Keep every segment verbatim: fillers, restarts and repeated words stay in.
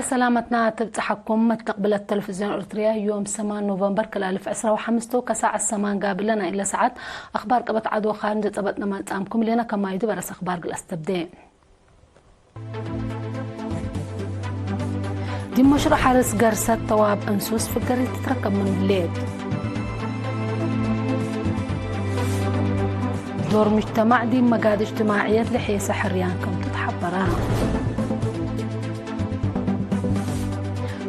ሰላመትና ትብጽሐኩም። መትነቅብለት ተለፍዝዮን ኤርትርያ፣ ዮም ሰማን ኖቨምበር ክልኤ አልፍ ዕስራ ወሐምስቱ ከሳዐት ሰማን ጋብለ ናይ እለ ሰዓት አኽባር ቀበት ዐድ ወኻርጅ ዘጸበጥነ ማጻምኩም ሌነ ከማይዱ በረስ አኽባር ግል አስተብዴ። ዲብ መሽሩዕ ሐርስ ገርሰት ተዋብ እንሱስ ፍገሪት ትትረከብ ምኑ ህሌት። ዶር ሙጅተማዕ ዲብ መጋድ እጅትማዕየት ለሔሰ ሕርያን ከምቱ ተሐበረ።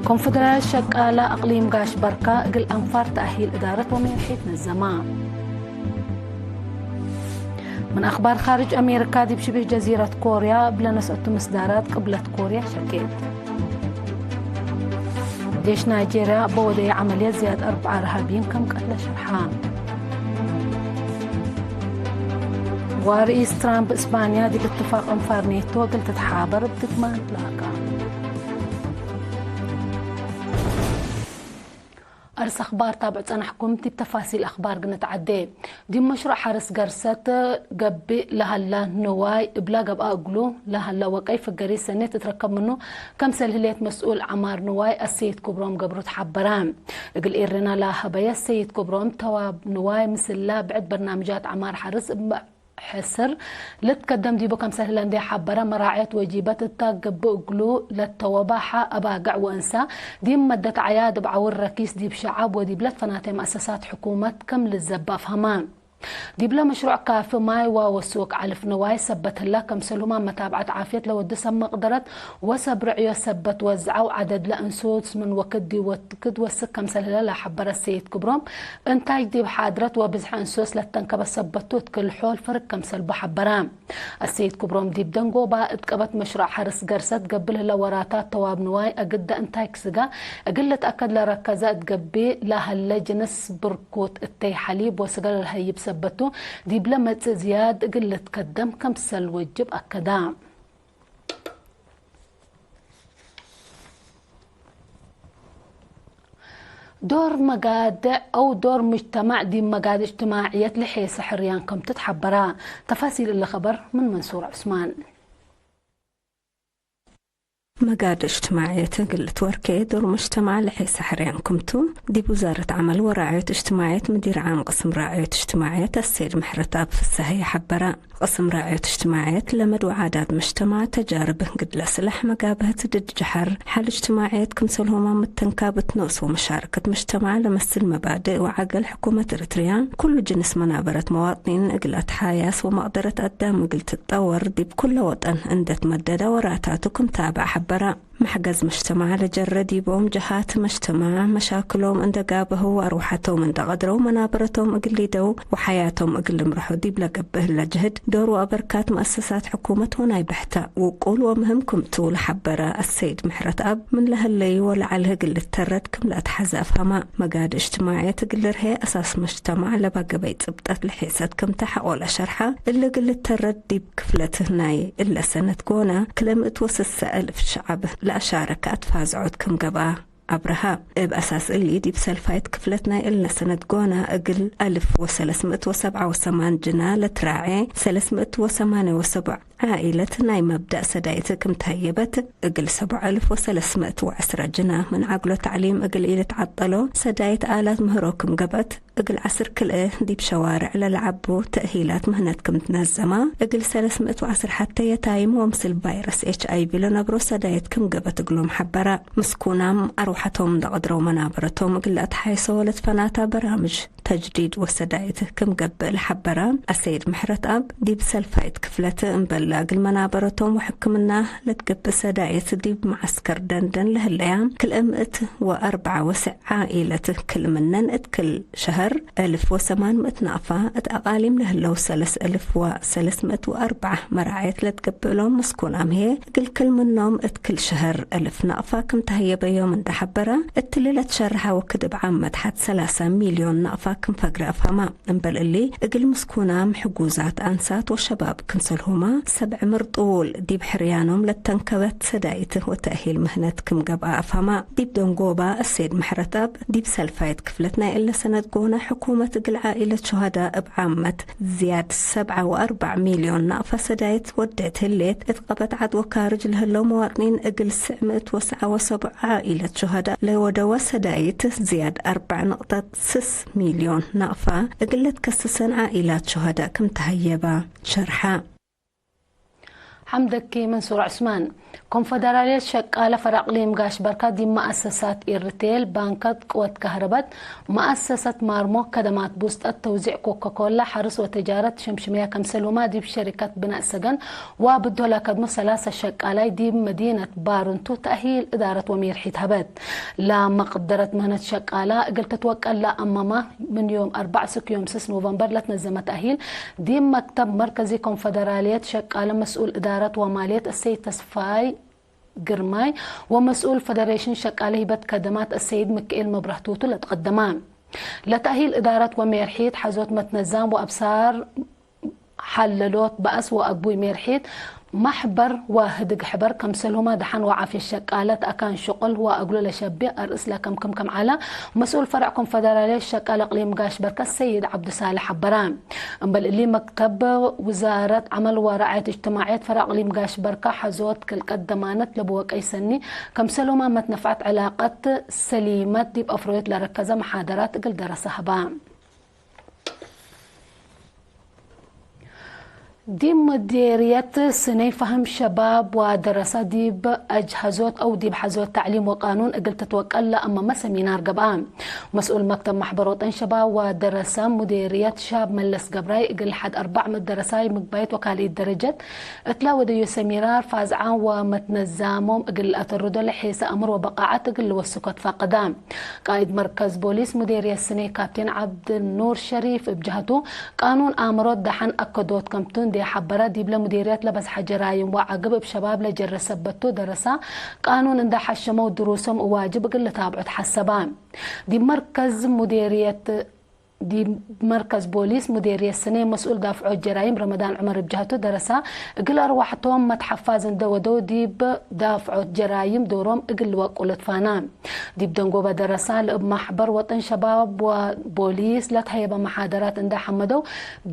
ኮንፈደራል ሸቃላ አቅሊም ጋሽ በርካ እግል አንፋር ተአሂል እዳረት ወሜርሒት ነዘማ። ምን አኽባር ኻርጅ፣ አሜሪካ ዲብ ሽቢህ ጀዚረት ኮርያ እብ ለነስአቱ ምስዳራት ቅብለት ኮርያ ሸኬት። ዴሽ ናይጄርያ በወደየ ዐመልየት ዝያድ አርብዓ እርሃብይን ከም ቀትለ ሸርሐ። ወርኢስ ትራምፕ እስፓንያ ዲብ እትፋቅ እንፋር ኔቶ እግል ትትሓበር እብ ድግማን ላካ። አርስ አኽባር ታብዕ ጸናሕኩም። ዲብ ተፋሲል አኽባር ግንትዓዴ። ዲብ መሽሩዕ ሐርስ ገርሰት ገብእ ለሀላ ንዋይ እብላ ገብአ እግሉ ለሀላ ወቀይ ፍገሪት ሰኔት ትትረከብ ምኑ፣ ከምሰል ህሌት መስኡል ዐማር ንዋይ አሰይድ ክብሮም ገብሩ ተሐበረ። እግል ኤረና ለሀበየ ሰይድ ክብሮም፣ ተዋብ ንዋይ ምስላ ብዕድ በርናምጃት ዐማር ሐርስ እብ ሕስር ልትከደም ዲቡ ከምሰል ህለ እንዴ ሐበረ፣ መራዕየት ወጂበት እተ ገብእ እግሉ ለተወባሐ አባግዕ ወእንሳ፣ ዲብ መደት ዐያድ እብ ዐውር ረኪስ ዲብ ሸዐብ ወዲብለ ትፈናተ መአሰሳት ሕኩመት ክም ልዘበ አፍሀመ። ዲብለ መሽሩዕ ካፊ ማይ ወወሱክ ዐልፍ ንዋይ ሰበት ህለ፣ ከምሰልሁመ መታብዐት ዓፍየት ለወዱ ሰብ መቅደረት ወሰብ ርዕዮ ሰበት ወዝዐው ዐደድ ለእንሱስ ምን ወክድ ዲብ ወክድ ወስክ ከምሰል ህለ ለሐበረ ሰይድ ክብሮም፣ እንታጅ ዲብ ሓድረት ወብዝሐ እንሱስ ለተንከበ ሰበቱ እት ክል ሖል ፈርግ ከምሰልቡ ሐበረ። አሰይድ ክብሮም ዲብ ደንጎባ እት ቀበት መሽሩዕ ሐርስ ገርሰት ገብእ ለህለ ወራታት ተዋብ ንዋይ አግደ እንታጅ ስጋ እግል ልትአከድ ለረከዘ እት ገብእ ለሀለ ጅንስ ብርኩት እተይ ሐሊብ ወስጋ ለልሀይብ ሰበቱ ዲብለ መጽእ ዝያድ እግል ልትከደም ከምሰል ወጅብ አከዳ። ዶር መጋድዕ አው ዶር ሙጅተማዕ ዲብ መጋድዕ እጅትማዕየት ለሔሰ ሕርያን ከምቱ ተሐበረ። ተፋሲል እሊ ኸበር ምን መንሱር ዑስማን። መጋድዕ እጅትማዕየት እግል ልትወርኬ ዶር ሙጅተማዕ ለሔሰ ሕርያን ክምቱ፣ ዲብ ውዛረት ዐመል ወራዕዮት እጅትማዕየት ምዲር ዓም ቅስም ራዕዮት እጅትማዕየት አሰይድ ምሕረተአብ ፍሰሀየ ሐበረ። ቅስም ራዕዮት እጅትማዕየት ለመድ ወዓዳት ምጅተማዕ፣ ተጃርብ ግድለ ስላሕ፣ መጋብህት ድድ ጀሐር፣ ሐል እጅትማዕየት ክምሰልሁመ ምተንካብ እት ኖስ ወመሻረከት ምጅተማዕ ለመስል መባድእ ወዐገል ሕኩመት ኤረትርያ፣ ኩሉ ጅንስ መናበረት መዋጥኒን እግል አትሓያስ ወመቅደረት አዳም እግል ትጠወር ዲብ ኩለ ወጠን እንዴ ትመደደ ወራታቱ ክም ታብዕ ሐበረ። መሕገዝ መጅተማዕ ለጀረ ዲቦም ጀሃት መጅተማዕ መሻክሎም እንደ ጋበህው ወአርወሐቶም እንደ ቀድረው መናበረቶም እግል ሊደው ወሐያቶም እግል ልምረሑ ዲብ ለገብእ ህለ ጅህድ ዶር ወአበርካት መአሰሳት ሕኩመት ወናይ ብሕተ ውቁል ወምህም ክምቱ ለሐበረ አሰይድ ምሕረተአብ ምን ለህለዩ ወለዐል እግል ልተረድ ክም ለአትሐዘ አፍሀመ። መጋድ እጅትማዕየት እግል ልርሄ አሳስ መጅተማዕ ለባ ገበይ ጽብጠት ለሔሰት ክምተ ሐቆ ለሸርሐ እሊ እግል ልተረድ ዲብ ክፍለት ናይ እለ ሰነት ጎነ፣ ክልኤ ምእት ወስሰ እልፍ ሸዐብ ለአሻረከ አትፋዝዖት ክም ገብአ አብርሀ። እብ አሳስ እሊ፣ ዲብ ሰልፋይት ክፍለት ናይ እለ ሰነት ጎነ፣ እግል አልፍ ወሰለስ ምእት ወሰብዓ ወሰማን ጅና ለትራዔ ሰለስ ምእት ወሰማንየ ወሰቡዕ ዓኢለት ናይ መብደእ ሰዳይት ክም ተህየበት፣ እግል ሰቡዕ አልፍ ወሰለስ ምእት ወዐስረ ጅና ምን ዐግሎ ተዕሊም እግል ኢልትዓጠሎ ሰዳይት አላት ምህሮ ክም ገብአት፣ እግል ዐስር ክልኤ ዲብ ሸዋርዕ ለለዐቡ ተእሂላት ምህነት ክም ትነዘማ፣ እግል ሰለስ ምእት ወዐስር ሐቴ የታይም ወምስል ቫይረስ ኤች አይ ቪ ለነብሮ ሰዳይት ክም ገብአት እግሎም ሐበረ። ምስኩናም አርወሐቶም እንደ ቀድረው መናበረቶም እግል ለአትሓይሶ ለትፈናታ በራምጅ ተጅዲድ ወሰዳይት ክም ገብእ ለሐበረ አሰይድ ምሕረተአብ፣ ዲብ ሰልፋይት ክፍለት እምበል እግል መናበረቶም ወሕክምና ለትገብእ ሰዳይት ዲብ መዐስከር ደንደን ለህለያ ክልኤ ምእት ወአርበዓ ወስዕ ዓኢለት፣ ክል ምነን እት ክል ሸሀር አልፍ ወሰማን ምእት ናቅፋ፣ እት አቃሊም ለህለው ሰለስ አልፍ ወሰለስ ምእት ወአርበዓ መራዕየት ለትገብእ እሎም ምስኩናም ህዬ፣ እግል ክል ምኖም እት ክል ሸሀር አልፍ ናቅፋ ክም ተህየበዮም እንደ ሐበረ፣ እትሊ ለትሸርሐ ወክድ እብ ዓመት ሐድ ሰላሳ ሚልዮን ናቅፋ ክም ፈግረ አፍሀመ። እምበል እሊ፣ እግል ምስኩናም ሕጉዛት አንሳት ወሸባብ ክምሰልሁመ ሰብዕ ምርጡል ዲብ ሕርያኖም ለተንከበት ሰዳይት ወተእሂል ምህነት ክም ገብአ አፍሀመ። ዲብ ደንጎባ እሴድ ምሕረተአብ፣ ዲብ ሰልፋይት ክፍለት ናይ እለ ሰነት ጎነ ሕኩመት እግል ዓኢለት ሹሀዳ እብ ዓመት ዝያድ ሰብዓ ወአርበዕ ሚልዮን ናቅፋ ሰዳይት ወድዕት ህሌት፣ እት ቀበት ዐድ ወካርጅ ለህለው መዋጥኒን እግል ስዕ ምእት ወሰብዓ ወሰቡዕ ዓኢለት ሹሀዳ ለወደወ ሰዳይት ዝያድ አርበዕ ንቅጠት ስስ ሚልዮን ናቅፋ እግል ልትከስሰን ዓኢላት ሹሀዳ ክም ተሀየባ ሸርሐ። ሐምደኪ መንሱር ዑስማን። ኮንፈደራልየት ሸቃለ ፈረቅ እቅሊም ጋሽ በርካ ዲብ መአሰሳት ኤርቴል፣ ባንከት፣ ቅወት ከህረበት፣ መአሰሰት ማርሞ፣ ከደማት ቡስጠት፣ ተውዚዕ ኮካኮላ፣ ሐርስ ወተጃረት ሸምሽምያ፣ ከምሰልሁማ ዲብ ሸሪከት ብናእ ሰገን ወብዶ ለከድሞ ሰላሰ ሸቃላይ ዲብ መዲነት ባርንቱ ተእሂል እዳረት ወሜርሒት ሀበት። ለመቅደረት ምህነት ሸቃላ እግል ትትወቀል ለአመመ፣ ምን ዮም አርበዕ እስክ ዮም ስስ ኖቨምበር ለትነዘመ ተእሂል፣ ዲብ መክተብ መርከዚ ኮንፈደራልየት ሸቃለ መስኡል እዳረት ወማልየት አሰይድ ተስፋይ ግርማይ ወመስኡል ፈደሬሽን ሸቃለ ሂበት ከደማት አሰይድ ምክኤል መብረህቱ ቱ ለትቀደማ። ለተእሂል እዳረት ወሜርሒት ሐዞት መትነዛም ወአብሳር ሐለሎት በአስ ወአግቡይ ሜርሒት ማሕበር ወህድግ ሕበር፣ ከምሰልሁመ ደሐን ወዓፍየት ሸቃለት አካን ሽቁል ወአግሉ ለሸቤ አርእስ ለከምክም ከም ዐለ፣ መስኡል ፈርዕ ኮንፈደራልየት ሸቃለ እቅሊም ጋሽ በርከ ሰይድ ዐብዱሳልሕ ሐበረ። እምበል እሊ፣ መክተብ ውዛረት ዐመል ወረዓየት እጅትማዕየት ፈርዕ እቅሊም ጋሽ በርከ ሐዞት ክል ቀደማነት ለብወቀይ ሰኒ፣ ከምሰልሁመ መትነፍዐት ዕላቀት ሰሊመት ዲብ አፍሮየት ለረከዘ መሓደራት እግል ደረሰ ሀባ። ዲብ ሙዴርየት ስነይ ፈህም ሸባብ ወደረሰ ዲብ አጅሀዞት አው ዲብ ሐዞት ተዕሊም ወቃኑን እግል ትትወቀል ለአመመ ሰሚናር ገብአ። መስኡል መክተብ ማሕበር ወጠን ሸባብ ወደረሰ ሙዴርየት ሻብ መለስ ገብራይ እግል ሐድ አርበዕ ምእት ደረሳይ ምግባይት ወካልኢት ደረጀት እትላ ወደዩ ሰሚናር ፋዝዓም ወመትነዛሞም እግል ለአተርዶ ለሔሰ አምር ወበቃዐት እግል ልወስኮ ትፋቀዳ። ቃእድ መርከዝ ቦሊስ ሙዴርየት ስኔ ካፕቴን ዐብድኑር ሸሪፍ እብ ጀሀቱ፣ ቃኑን አምሮት ደሐን አከዶት ከምቱ እንዴ ሐበረ፣ ዲብለ ሙዴርየት ለበዝሐ ጀራይም ወዐግብ እብ ሸባብ ለጀረ ሰበት ቱ ደረሳ፣ ቃኑን እንዴ ሐሸመው ድሩሶም እብ ዋጅብ እግል ልታብዖ ተሐሰባ። ዲብ መርከዝ ሙዴርየት ዲብ መርከዝ ቦሊስ ሙዴርየት ስኔ መስኡል ዳፍዖት ጀራይም ረመዳን ዑመር እብ ጀህቱ ደረሳ፣ እግል አርዋሕቶም መትሐፋዝ እንዴ ወደው ዲብ ዳፍዖት ጀራይም ዶሮም እግል ልወቁ ልትፋና። ዲብ ደንጎበ ደረሳ፣ ለእብ ማሕበር ወጠን ሸባብ ወቦሊስ ለትሀየበ መሓደራት እንዴ ሐመደው፣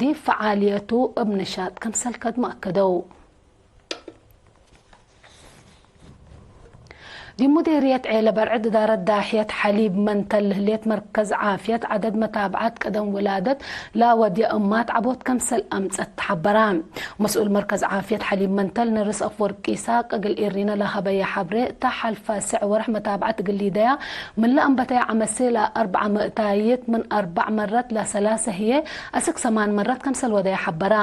ዲብ ፈዓልየቱ እብ ንሻጥ ከምሰል ከድመ አከደው። ዲብ ሙዴርየት ዔለ በርዕድ እዳረት ዳሕየት ሐሊብ መንተል ለህሌት መርከዝ ዓፍየት፣ ዐደድ መታብዐት ቀደም ውላደት ለወድየ እማት ዐቦት ከምሰል አምጸት ተሐበራ። መስኡል መርከዝ ዓፍየት ሐሊብ መንተል ነርስ አፍወርቅ ኢሳቅ እግል ኤሪነ ለሀበየ ሐብሬ፣ እተ ሐልፈ ስዕ ወርሕ መታብዐት እግል ሊደያ፣ ምን ለአንበተየ ዐመሴ ለአርበዕ ምእታይት ምን አርበዕ መረት ለሰላሰ ህዬ፣ አስክ ሰማን መረት ከምሰል ወደየ ሐበራ።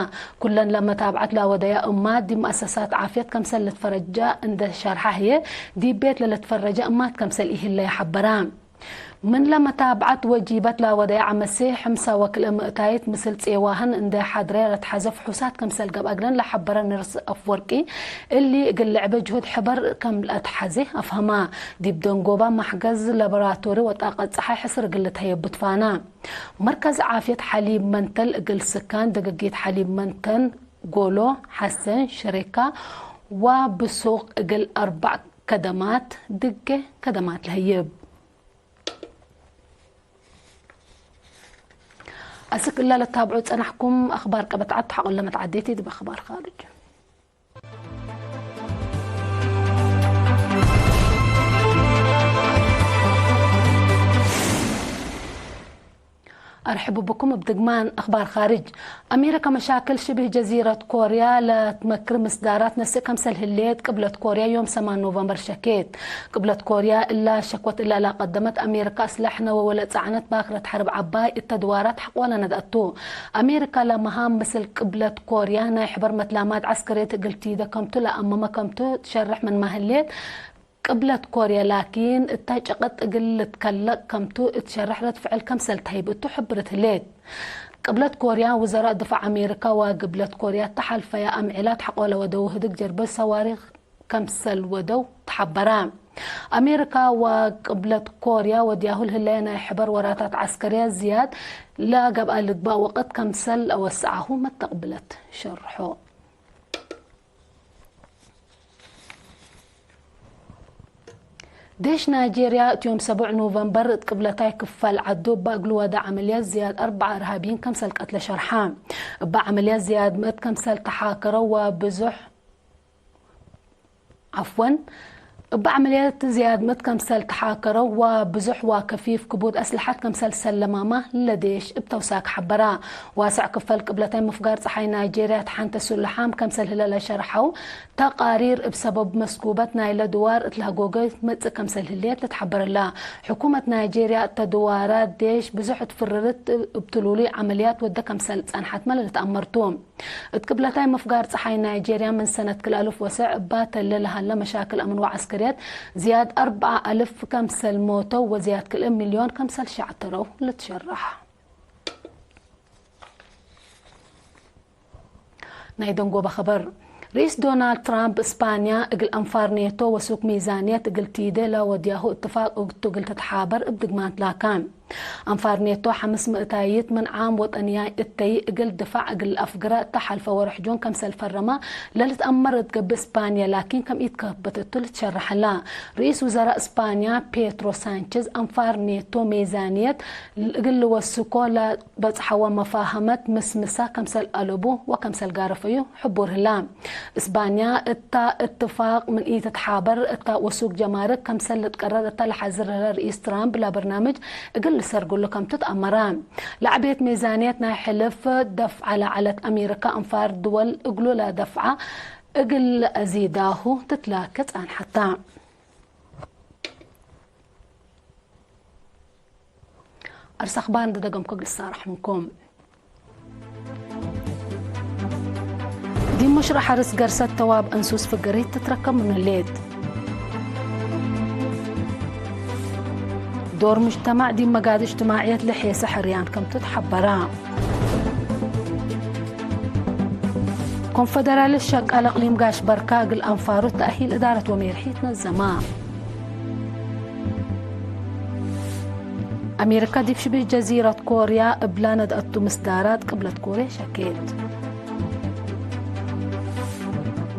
ኩለን ለመታብዐት ለወደየ እማት ዲብ መአሰሳት ዓፍየት ከምሰል ልትፈረጃ እንዴ ሸርሐ ህዬ፣ ዲብ ቤት ለልትፈረጀ እማት ከምሰል ኢህለየ ሐበራ። ምን ለመታብዐት ወጂበት ለወደየ ዐመሴ፣ ሕምሳ ወክልኤ ምእታይት ምስል ጼዋህን እንዴ ሐድረ ለትሐዘ ፍሑሳት ከምሰል ገብአ እግለን ለሐበረ ነርስ አፍወርቂ፣ እሊ እግል ልዕበ ጅሁድ ሕበር ከም ለአትሐዜ አፍሀማ። ዲብ ደንጎባ መሕገዝ ላቦራቶሪ ወጣቀት ጸሓይ ሕስር እግል ልትሀየቡ ትፋና። መርከዝ ዓፍየት ሐሊብ መንተል እግል ስካን፣ ደገጊት ሐሊብ መንተን፣ ጎሎ፣ ሐሰን፣ ሸሬካ ወብሱቅ እግል አርበዕ ከደማት፣ ድጌ ከደማት ለህይብ። አስክ እለ ለታብዑ ጸናሕኩም አኽባር ቀበት ዐድ ሐቆለ መትዓዴት ዲብ አኽባር ካርጅ። አርሕቡ ብኩም እብ ድግማን አኽባር ካርጅ። አሜሪከ መሻክል ሽብህ ጀዚረት ኮርያ ለትመክር ምስዳራት ነስእ ከምሰል ህሌት ቅብለት ኮርያ ዮም ሰማን ኖቨምበር ሸኬት። ቅብለት ኮርያ እላ ሸክወት እላ ለቀደመት አሜሪከ አስለሕነ ወወለጸዕነት ባክረት ሐርብ ዐባይ እተ ድዋራት ሐቆለ ነድአቱ። አሜሪከ ለመሃም ምስል ቅብለት ኮርያ ናይ ሕበር መትላማት ዐስከርየት እግል ቲደ ከምቱ ለአመመ ከምቱ ትሸርሕ ምንመ ህሌት፣ ቅብለት ኮርየ ላኪን እተ ጨቀጥ እግል ልትከለቅ ከምቱ እት ሸርሕ ረድ ፍዕል ከምሰል ተህይብ እቱ ሕብርት ህሌት። ቅብለት ኮርያ፣ ውዘራእ ድፋዕ አሜሪካ ወቅብለት ኮርያ እተ ሐልፈየ አምዕላት ሐቆለ ወደው ህድግ ጀርበት ሰዋሪክ ከምሰል ወደው ተሐበረ። አሜሪካ ወቅብለት ኮርያ ወድያሁ ለህለየ ናይ ሕበር ወራታት ዐስከርያት ዝያድ ለገብአ ልግባእ ወቅት ከምሰል ለአወሰዓሁ መተቅብለት ሸርሖ። ዴሽ ናይጄርያ እት ዮም ሰቡዕ ኖቨምበር እት ቅብለታይ ክፋል ዐዱ እበ እግል ወደ ዐመልያት ዝያድ አርበዕ እርሃብይን ከምሰል ቀትለ ሸርሐ። እበ ዐመልያት ዝያድ ምእት ከምሰል ተሓከረው ወብዙሕ፣ ዐፍወን፣ እበ ዐመልያት ዝያድ ምእት ከምሰል ተሓከረው ወብዙሕ ወከፊፍ ክቡድ አስለሐት ከምሰል ሰለማማ ለዴሽ እብ ተውሳክ ሐበራ። ዋስዕ ክፈል ቅብለታይ ምፍጋር ጸሓይ ናይጄርያ እት ሐንተ ሱልሓም ከምሰል ህለ ለሸርሐው፣ ተቃሪር እብ ሰበብ መስኩበት ናይለ ድዋር እት ለሀጎገ ትመጽእ ከምሰል ህሌት ልትሐበረላ። ሕኩመት ናይጄርያ እተ ድዋራት ዴሽ ብዙሕ እት ፍርርት እብ ትሉሉይ ዐመልያት ወደ ከምሰል ጸንሐትመ ለልትአመርቱ። እት ቅብለታይ ምፍጋር ጸሓይ ናይጄርያ ምን ሰነት ክልአልፍ ወሰዕ እባ ተለ ለሀለ መሻክል አምን ወዐስከርየት ዝያድ አርበዓ አልፍ ከምሰል ሞተው ወዝያድ ክልኤ ሚልዮን ከምሰል ሸዕተረው ልትሸረሕ። ናይ ደንጎበ ኸበር። ርኢስ ዶናልድ ትራምፕ እስፓንያ እግል አንፋር ኔቶ ወሱክ ሚዛንየት እግል ቲዴ ለወድያሁ እትፋቅ እግቱ እግል ትትሓበር እብ ድግማን ትላከ። አንፋር ኔቶ ሐምስ ምእታይት ምን ዓም ወጠንያይ እተይ እግል ድፋዕ እግል አፍግረ እተ ሐልፈ ወርሕ ጁን ከምሰል ፈረመ ለልትአመር እት ገብእ እስፓንያ ላኪን ከም ኢትከበተቱ ልትሸረሐላ። ርኢስ ውዘራእ እስፓንያ ፔድሮ ሳንቼዝ አንፋር ኔቶ ሚዛንየት እግል ልወስኮ ለበጽሐወ መፋሀመት ምስምሳ ከምሰል አለቡ ወከምሰል ጋረፈዩ ሕቡር ህላ። እስባንያ እታ እትፋቅ ምን ኢትትሓበር እታ ወሱግ ጀማርክ ከምሰል ልትቀረር እታ ለሐዝር ህለ ርኢስ ትራምፕ ለበርናምጅ እግል ልሰርግሉ ከም ትትአመረ። ለዐቤት ሚዛንየት ናይ ሕልፍ ደፍዐ ለዐለት አሜሪካ አንፋር ድወል እግሉ ለደፍዐ እግል ለአዚዳሁ ትትላከ ጻንሐታ። አርስ አኽባር እንዴ ደገምኮ እግል እሳረሕ ምንኩም። ዲብ ሙሽረሕ ሐርስ ገርሰት ተዋብ እንሱስ ፍገሪት ትትረከብ ምኑ ህሌት። ዶር ሙጅተማዕ ዲብ መጋዲ እጅትማዕየት ለሔሰ ሕርያን ከምቱ ተሐበራ። ኮንፈደራል ሸቃል አቅሊም ጋሽ በርካ እግል አንፋሩ ተአሂል እዳረት ወሜርሒት ነዘማ። አሜሪካ ዲብ ሽብህ ጀዚረት ኮርያ እብላ ነድአቱ ምስዳራት ቅብለት ኮርያ ሸኬት።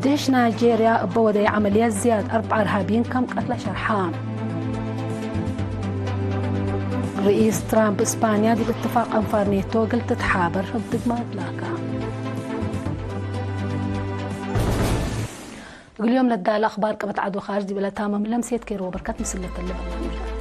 ዴሽ ናይጄርያ እበ ወደየ ዐመልያት ዝያድ አርበዕ እርሃብይን ከም ቀትለ ሸርሐ። ርኢስ ትራምፕ እስፓንያ ዲብ እትፋቅ አንፋር ኔቶ እግል ትትሓበር እብ ድግማት ላካ። እግል ዮም ለዳለ አኽባር ቀበት ዐዱ ካርጅ ዲብ ለታመም ለምሴት ኬር ወበርከት ምስል ለተለ በርናምጅ።